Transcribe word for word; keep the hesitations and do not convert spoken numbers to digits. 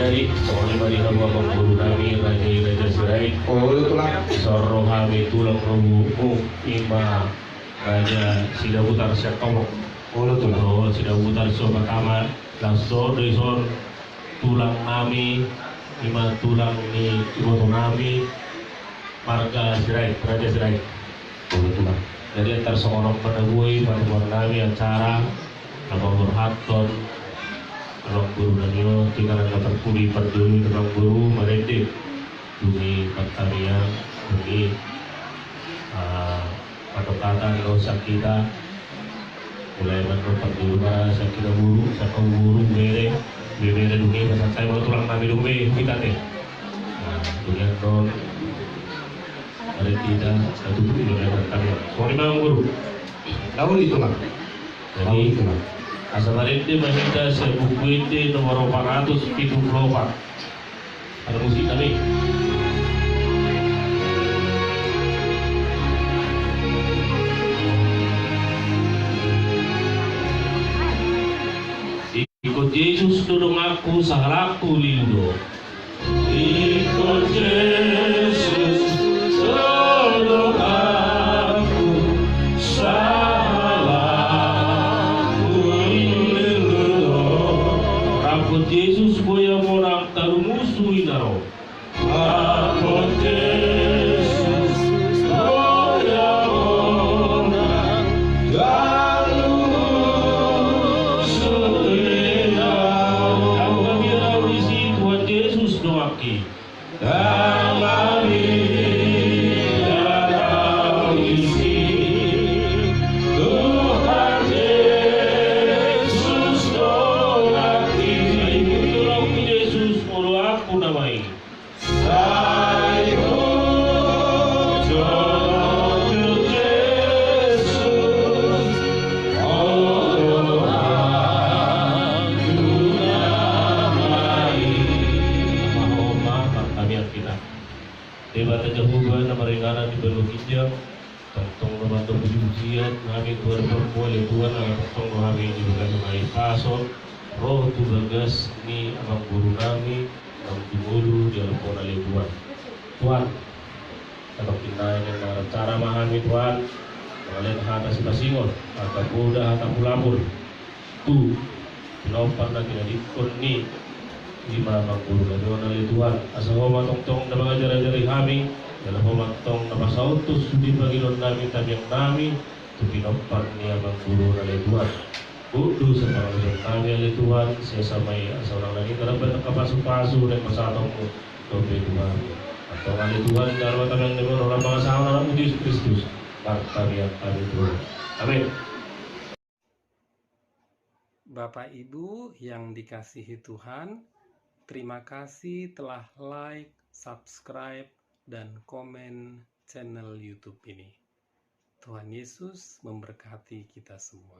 Jadi, songon i ma di hamu amangboru nami, raja i Raja Sirait. Olo, Tulang. Dison ro hami tulang ro borumu, ima Raja Sidabutar Siakomok. Olo, Tulang. Ro Sidabutar Siopatama, laos ro do dison tulang nami, ima tulang ni iboto nami, marga Sirait, Raja Sirait. Olo, Tulang. Jadi, antar songon on ma na boi patupaon nami acara na paborhathon amangboru nami on, tu inganan na tarpudi, parjolo tu amangboru marende. Dung i martamiang, dung i, ah, mandok hata do sian hita. Mulai mandok parjolo ma sian hita boru, sian hita boru, bere, bebere, dung i pasahat hami ma tulang nami dung be hita te. Nah, dung i annon marende hita, na tutup i do na martamiang. Songon i ma, amangboru. Lauli, Tulang. Jadi, lauli, Tulang. Asa marende ma hita sian Buku Ende nomor opat ratus pitu pulu opat. Ada musik nami. Ingkon Jesus do donganku, sahalakku lilu do. Ingkon Jesus do donganku, sahalakku lilu do. Rap dohot Jesus boi hamonang, tarumusu i na ro. Rap dohot Jesus boi hamonang, tarumusu i na ro. Ndang mabiar ahu disi, Tuhan Jesus donganki. Ndang mabiar ahu disi, Tuhan Jesus donganki. Sai hutolongku Jesus, oloanku nama i. Sai hutolongku Jesus, oloanku nama i. Martamiang hita. Debata Jahowa na maringanan di banua ginjang, tongtong do mandok pujipujian hami tu adopanmu ale Tuhan, ala tongtong do hami di bagas na i pason ro tu bagas ni amangboru nami naung jumolo di along on ale Tuhan. Tuhan, hatop inna inna acara ma hami Tuhan, mangalehon hata sipasingot, hata poda, hata pulapul. Tu pinompar na tinadingkon ni ima amangboru nami on ale Tuhan, asa Ho ma tongtong na mangajarajari hami, jala Ho ma tong na pasaut tu sude pangidoan nami, tamiang nami, tu pinompar ni amangboru on ale Tuhan. Buat dosa pangaluson nami ale Tuhan, sian samaia, asa unang na ninna ramban angka pasupasu na pasahatonmu dope tu hami. Antong ale Tuhan, jalo ma tamiang nami on, ro ma pasahaton anakmu Jesus Kristus, martamiang hami tu Ho. Amin. Bapak Ibu yang dikasihi Tuhan, terima kasih telah like, subscribe, dan komen channel YouTube ini. Tuhan Yesus memberkati kita semua.